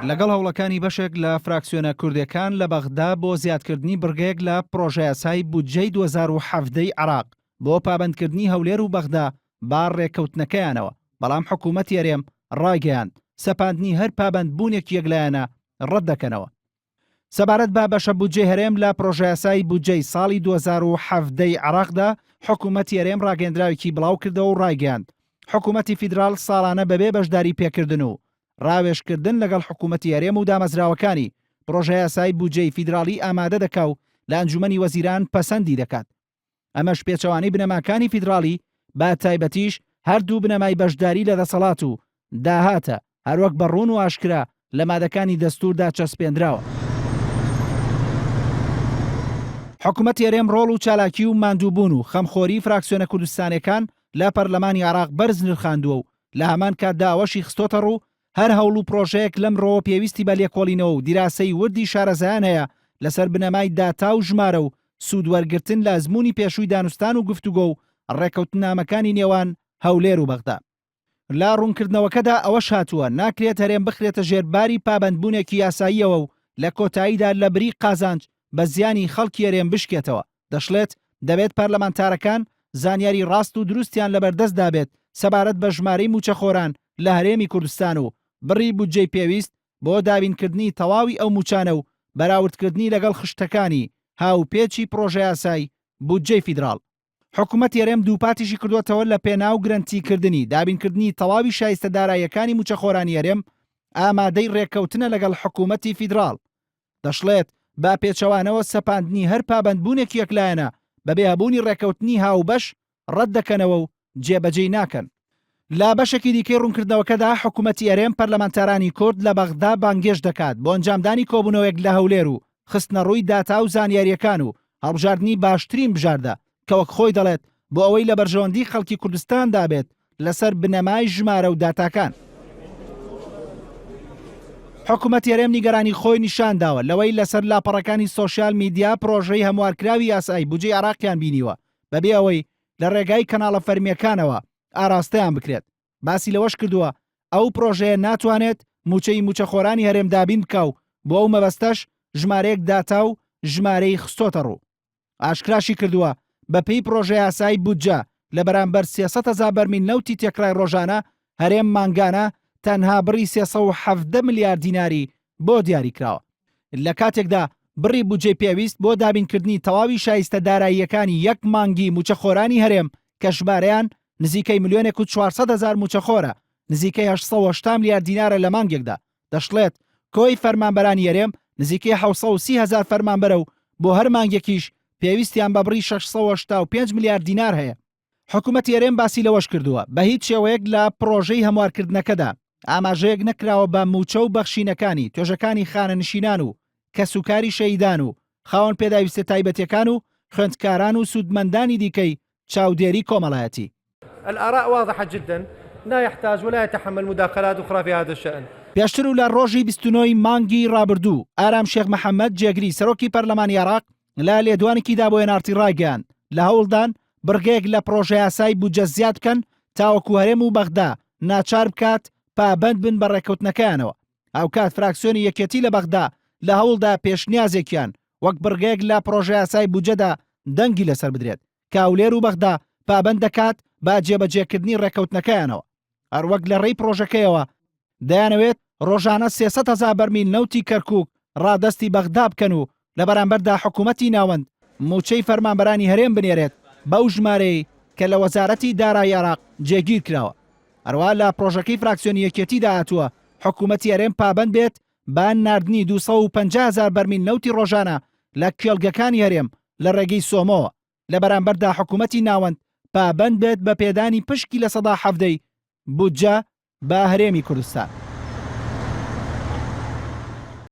لەگەڵ هەوڵەکانی بەشێک لە فراکسیۆنە کوردیەکان لە بەغدا بۆ زیادکردنی بڕگەیەک لە پڕۆژەیاسای بودجەی 2017 ی عێراق بۆ پابەندکردنی هەولێر و بەغدا بە ڕێککەوتنەکەیانەوە، بەڵام حکوومەتی هەرێم ڕایگەیاند، سەپاندنی هەر پابەندبوونێکی یەکلایەنە ڕەتدەکەنەوە. سەبارەت بە بەشە بودجەی هەرێم لە پڕۆژەیاسای بودجەی ساڵی 2017 ی عێراقدا، حکوومەتی هەرێم ڕاگەیەندراوێکی بڵاوکردەوە و ڕایگەیاند، حکوومەتی فیدراڵ ساڵانە بەبێ بەشداری پێکردن و ڕاوێژکردن لەگەڵ حکوومەتی هەرێم و دامەزراوەکانی، پڕۆژەیاسای بودجەی فیدراڵی ئامادە دەکا و لە ئەنجوومەنی وەزیران پەسەندی دەکات. ئەمەش پێچەوانەی بنەماکانی فیدراڵی بە تایبەتیش هەردوو بنەمای بەشداری لە دەسەڵات و داهاتە، هەروەک بە ڕوون و ئاشکرا لە مادەکانی دەستووردا چەسپێندراوە. حکومەتی هەرێم ڕۆڵ و چالاکی و ماندووبوون و خەمخۆریی فراکسیۆنە کوردستانیەکان لە پەرلەمانی عێراق بەرز نرخاندووە و لە هەمان کاتدا ئەوەشی خستۆتەڕوو هەر هەوڵ و پرۆژەیەک لەمڕۆوە پێویستی بە لێکۆڵینەوە و دیراسەی وردی شارەزایان هەیە لەسەر بنەمای داتا و ژمارە و سوود وەرگرتن لە ئەزموونی پێشووی دانوستان و گفتوگۆ و ڕێکەوتنامەکانی نێوان هەولێر و بەغدا. لە ڕوونکردنەوەکەدا ئەوەش هاتووە، ناکرێت هەرێم بخرێتە ژێر باری پابەندبوونێکی یاساییەوە و لە کۆتاییدا لە بری قازانج بە زیانی خەڵکی هەرێم بشکێتەوە. دەشڵێت، دەبێت پەرلەمانتارەکان زانیاری ڕاست و دروستیان لەبەردەستدا بێت سەبارەت بە ژمارەی مووچەخۆران لە هەرێمی کوردستان و بڕی بودجەی پێویست بۆ دابینکردنی تەواوی ئەو مووچانە و بەراوردکردنی لەگەڵ خشتەکانی هاوپێچی پڕۆژەیاسای بودجەی فیدراڵ. حکومەتی هەرێم دووپاتیشی کردووەتەوە لە پێناو گرەنتیکردنی دابینکردنی تەواوی شایستە داراییەکانی مووچەخۆرانی هەرێم ئامادەی رێککەوتنە لەگەڵ حکومەتی فیدراڵ. دەشڵێت، بە پێچەوانەوە سەپاندنی هەر پابەندبوونێکی یەکلایەنە بەبێ هەبوونی رێککەوتنی هاوبەش رەتدەکەنەوە و جێبەجێی ناکەن. لە بەشێکی دیکەی روونکردنەوەکەدا حکومەتی هەرێم پەرلەمانتارانی کورد لە بەغدا بانگێشت دەکات بۆ ئەنجامدانی کۆبوونەوەیەک لە هەولێر و خستنەڕووی داتا و زانیارییەکان و هەڵبژاردنی باشترین بژاردە کە وەک خۆی دەڵێت بۆ ئەوەی لە بەرژەوەندی خەڵکی کوردستاندا بێت لەسەر بنەمای ژمارە و داتاکان. حکومەتی هەرێم نیگەرانی خۆی نیشانداوە لەوەی لەسەر لاپەڕەکانی سۆشیال میدیا پرۆژەی هەموارکراوی یاسای بودجەی عێراقیان بینیوە بەبێ ئەوەی لە ڕێگای کەناڵە فەرمییەکانەوە ئاراستەیان بکرێت. باسی لەوەش کردووە، ئەو پرۆژەیە ناتوانێت مووچەی مووچەخۆرانی هەرێم دابین بکا و بۆ ئەو مەبەستەش ژمارەیەک داتا و ژمارەی خستۆتەڕوو. ئاشکراشی کردووە، بەپێی پرۆژەیاسای بودجە لە بەرامبەر 300 هەزار بەرمیل نەوتی تێکڕای ڕۆژانە، هەرێم مانگانە تەنها بڕی 317 ملیار دیناری بۆ دیاریکراوە. لە کاتێکدا بڕی بودجەی پێویست بۆ دابینکردنی تەواوی شایستە داراییەکانی یەک مانگی مووچەخۆرانی هەرێم کە ژمارەیان نزیکەی ملیۆنێک و 400 هەزار مووچەخۆرە، نزیکەی 880 ملیار دینارە لە مانگێکدا. دەشڵێت، کۆی فەرمانبەرانی هەرێم نزیکەی 730 هەزار فەرمانبەرە و بۆ هەر مانگێکیش پێویستیان بە بڕی 685 ملیار دینار هەیە. حکومەتی هەرێم باسی لەوەش کردووە، بە هیچ شێوەیەک لە پڕۆژەی هەموارکردنەکەدا ئاماژەیەک نەکراوە بە مووچە و بەخشینەکانی توێژەکانی خانەنشینان و کەسوکاری شەهیدان و خاوەن پێداویستیە تایبەتیەکان و خوێندکاران و سوودمەندانی دیکەی چاودێری کۆمەڵایەتی. الآراء واضحة جدا لا يحتاج ولا يتحمل مداخلات أخرى في هذا الشأن. پێشتر و لە ڕۆژی 29 ی مانگی ڕابردوو ئارام شێخ محەمەد جێگری سەرۆکی پەرلەمانی عێراق لە لێدوانێکیدا بۆ ئێن ئاڕ تی ڕایگەیاند لە هەوڵدان بڕگەیەک لە پڕۆژەیاسای بودجە زیاد بکەن تاوەکو هەرێم و بەغدا ناچار بکات پابەند بن بە ڕێککەوتنەکەیانەوە هاوکات فراکسیۆنی یەکێتی لە بەغدا لە هەوڵدا پێشنیازێکیان وەک بڕگەیەک لە پڕۆژەیاسای بودجەدا دەنگی لەسەر بدرێت کە هەولێر و بەغدا پابەند دەکات بە جێبەجێکردنی ڕێککەوتنەکەیانەوە. هەروەک لە ڕێی پڕۆژەکەیەوە دەیانەوێت ڕۆژانە 300 هەزار بەرمیل نەوتی کەرکوک ڕادەستی بەغدا بکەن و لە بەرامبەردا حکومەتی ناوەند مووچەی فەرمانبەرانی هەرێم بنێرێت بەو ژمارەیەی کە لە وەزارەتی دارایی عێراق جێگیر کراوە. هەروەها لە پڕۆژەکەی فراکسیۆنی یەکێتیدا هاتووە حکومەتی هەرێم پابەند بێت بە ناردنی 250 هەزار بەرمیل نەوتی ڕۆژانە لە کێڵگەکانی هەرێم لە ڕێگەی سۆمۆوە، لە بەرامبەردا حکومەتی ناوەند پابەند بێت بە پێدانی پشکی 17% ی بودجە بە هەرێمی کوردستان.